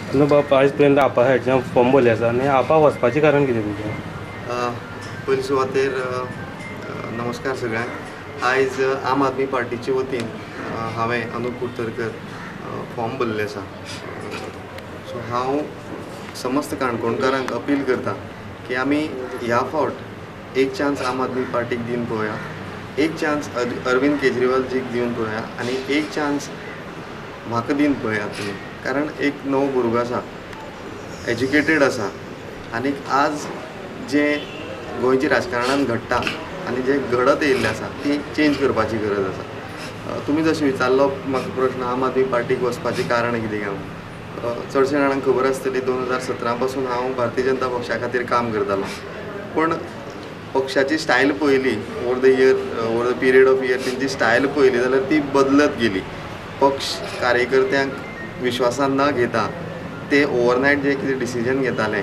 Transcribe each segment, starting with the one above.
न्हू बाब, आयज पर्यंत आपा सायडच्यान फॉर्म भरले आसा आनी आपा वचपाचें कारण कितें तुजें? पयले सुवातेर नमस्कार सगळ्यांक. आयज आम आदमी पार्टीचे वतीन हांवें अनुप कुडतरकर फॉर्म भरले आसा. सो हांव समस्त काणकोणकारांक अपील करता की आमी ह्या फावट एक चान्स आम आदमी पार्टीक दिवन पळोवया, एक चान्स अरविंद केजरीवालजीक दिवन पळोवया आनी एक चान्स म्हाका दिवन पळयात तुमी. कारण एक नवो भुरगो आसा, एज्युकेटेड आसा आनी आज जें गोंयच्या राजकारणान घडटा आनी जें घडत येयल्लें आसा ती चेंज करपाची गरज आसा. तुमी जशें विचारलो म्हाका प्रश्न, आम आदमी पार्टीक वचपाचें कारण कितें काय म्हणून, चडशे जाणांक खबर आसतली 2017 पासून हांव भारतीय जनता पक्षा खातीर काम करतालो. पूण पक्षाची स्टायल पळयली over the year, over the period of year तेंची स्टायल पळयली जाल्यार ती बदलत गेली. पक्ष कार्यकर्त्यांक विश्वासान न घेता ते ओवरनायट जे कितें डिसिजन घेताले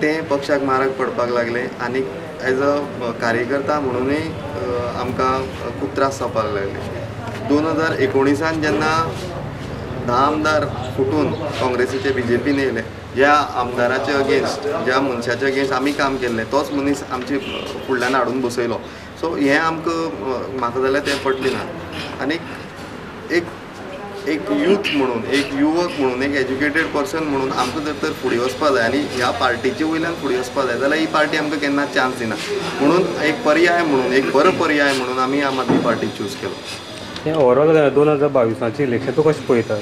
तें पक्षाक मारक पडपाक लागलें आनी एज अ कार्यकर्ता म्हणूनय आमकां खूब त्रास जावपाक लागले. 2019 जेन्ना 10 आमदार फुटून काँग्रेसीचे बीजेपीन येयले, ज्या आमदाराचे अगेन्स्ट, ज्या मनशाचे अगेन्स्ट आमी काम केल्लें तोच मनीस आमचे फुडल्यान हाडून बसयलो. सो हें आमकां म्हाका जाल्यार तें पटलें ना. आनी एक एक यूथ म्हणून, एक युवक म्हणून, एक एज्युकेटेड पर्सन म्हणून आमकां जर तर फुडें वचपा जाय आनी ह्या पार्टीचे वयल्यान फुडें वचपा जाय जाल्यार ही पार्टी आमकां केन्ना चान्स दिना. म्हणून एक पर्याय म्हणून, एक बरो पर्याय म्हणून आमी आम आदमी पार्टी चूज केलो. हें ओवरऑल 2022 इलेक्शन तूं कशें पळयता?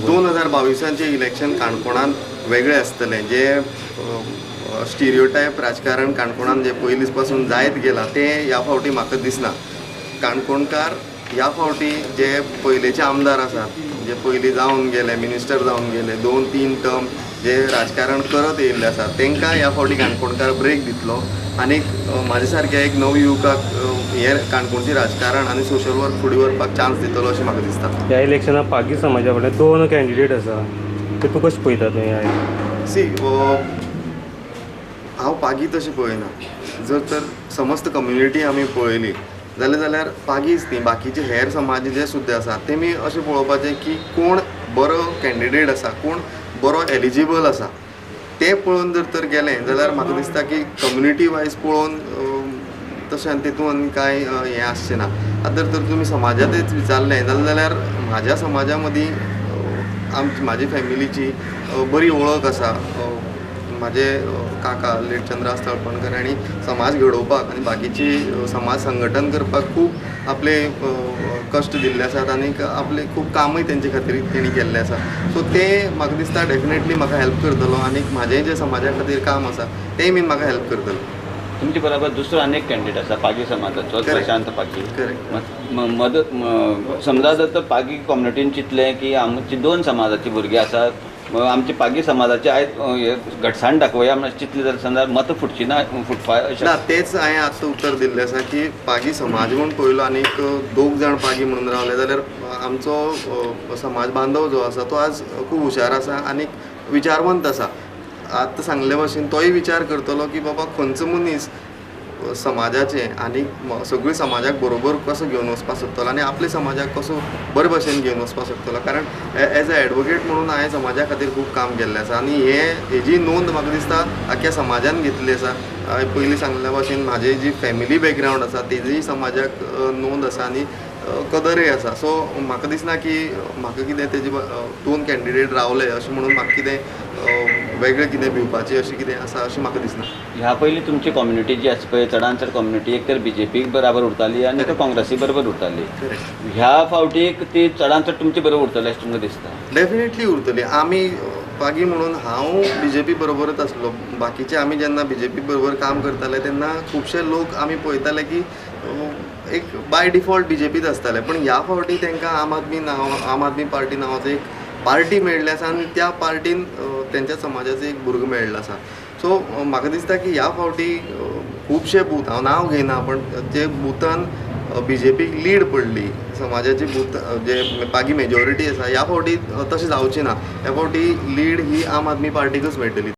2022 इलेक्शन काणकोणांत वेगळें आसतलें. जे स्टिरियोटायप राजकारण काणकोणांत जे पयलीं पासून जायत गेलां तें ह्या फावटी म्हाका दिसना. काणकोणकार ह्या फावटी जे पयलेचे आमदार आसात, जे पयलीं जावन गेले, मिनिस्टर जावन गेले, 2-3 टर्म जे राजकारण करत येयल्ले आसात तांकां ह्या फावटी काणकोणकार ब्रेक दितलो आनी म्हाजे सारक्या एक नव युवकाक हें काणकोणचें राजकारण आनी सोशल वर्क फुडें व्हरपाक चान्स दितलो अशें म्हाका दिसता. ह्या इलेक्शनाक पागी समाजा कडल्यान 2 कॅन्डिडेट आसा, ते तूं कशें पळयता तुवें? सी, हांव पागी तशें पळयना. जर तर समस्त कम्युनिटी आमी पळयली जाल्यार जाल्यार पागीच न्ही, बाकीचे हेर समाज जे सुद्दां आसा तेमी अशें पळोवपाचें की कोण बरो कॅन्डिडेट आसा, कोण बरो एलिजिबल आसा तें पळोवन जर तर गेलें जाल्यार म्हाका दिसता की कम्युनिटी वायज पळोवन तशें आनी तितून आनी कांय हें आसचें ना. आतां जर तर तुमी समाजांतच विचारलें जाल्यार जाल्यार म्हाज्या समाजा मदीं आमची म्हाजी फॅमिलीची बरी वळख आसा. म्हाजे काका लेट चंद्रहास तळपणकर हांणी समाज घडोवपाक आनी बाकीची समाज संघटन करपाक खूब आपले कश्ट दिल्ले आसात आनी आपले खूब कामूय तेंचे खातीर तेणी केल्लें आसा. सो तें म्हाका दिसता डेफिनेटली म्हाका हेल्प करतलो आनी म्हाजें जें समाजा खातीर काम आसा तेंय बीन म्हाका हेल्प करतलो. तुमचे बरोबर दुसरो आनी एक कॅन्डिडेट आसा पागी समाजाचो, प्रशांत पागी. मदत समजा जर तर पागी कम्युनिटीन चिंतलें की आमची 2 समाजाची भुरगीं आसात, आमची पागी समाजाची आयज घटसाण दाखोवया म्हणून चिंतलें जाल्यार समजा मतां फुटची ना, फुटपा ना. तेच हांवें आतां उत्तर दिल्लें आसा की पागी समाज म्हूण पळयलो आनी 2 जाण पागी म्हणून रावले जाल्यार आमचो समाज बांधव जो आसा तो आज खूब हुशार आसा आनी विचारवंत आसा. आतां सांगले भशेन तोय विचार करतलो की बाबा खंयचो मनीस समाजाचे आनी सगळी समाजाक बरोबर कसो घेवन वचपाक सोदतलो आनी आपल्या समाजाक कसो बरे भशेन घेवन वचपाक सोदतलो. कारण एज अ एडवोकेट म्हणून हांवें समाजा खातीर खूब काम केल्लें आसा आनी हेजी नोंद म्हाका दिसता आख्ख्या समाजान घेतली आसा. हांवें पयलीं सांगल्या भशेन म्हाजी जी फॅमिली बॅकग्रावंड आसा तेजीय समाजाक नोंद आसा आनी कदरय आसा. सो म्हाका दिसना की म्हाका कितें तेजे 2 कॅन्डिडेट रावले अशें म्हणून म्हाका कितें वेगळें कितें भिवपाचें अशें कितें आसा अशें म्हाका दिसना. ह्या पयलीं तुमची कम्युनिटी जी आसा पळय, चडान चड कम्युनिटी एक तर बीजेपीक बराबर उरताली आनी एक काँग्रेसी बरोबर उरताली. ह्या फावटीक ती चडान चड तुमचे बरोबर उरतली अशें तुमकां दिसता? डेफिनेटली उरतली. आमी पागी म्हणून हांव बीजेपी बरोबरच आसलो, बाकीचे आमी जेन्ना बीजेपी बरोबर काम करताले तेन्ना खुबशे लोक आमी पळयताले की एक बाय डिफॉल्ट बीजेपीत आसताले. पूण ह्या फावटी तांकां आम आदमी नांव, आम आदमी पार्टी नांवाचो एक पार्टी मेळ्ळी आसा आनी त्या पार्टीन तेंच्या समाजाचो एक भुरगो मेळ्ळो आसा. सो म्हाका दिसता की ह्या फावटी खुबशे बूथ, हांव नांव घेयना, पण जे बुथान बीजेपीक लीड पडली, समाजाची बूथ जे पागी मेजॉरिटी आसा, ह्या फावटी तशें जावचें ना. ह्या फावटी लीड ही आम आदमी पार्टीकच मेळटली.